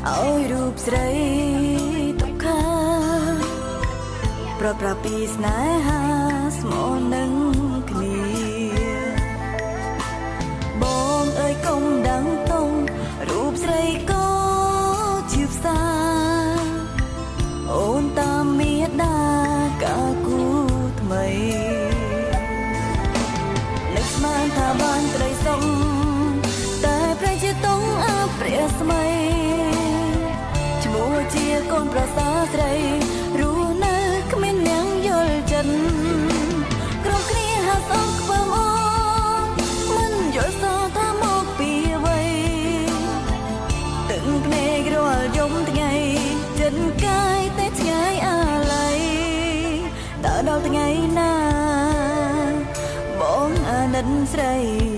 ឲ្យរូបស្រីទុក្ខាប្រប្រាពីស្នេហាស្មោនឹងគ្នាបងអើយកុំដឹងតុងរូបស្រីក៏ជាផ្សារអូនតាមមេដាកាគូថ្មីនឹកស្មានថាបានក្តីសុខតែប្រែជាតងអព្រះស្មីឈ្មោះជាកូនប្រសាស្រីរស់នៅគ្មានអ្នកយល់ចិត្តក្រុមគ្នាហាស្អប់ខ្ពើមអូនមិនយល់សោថាមកពីអ្វី ទឹកភ្នែករាល់យំថ្ងៃចិត្តកាយតែឆ្ងាយអាល័យតើដល់ថ្ងៃណាបងអាណិតស្រី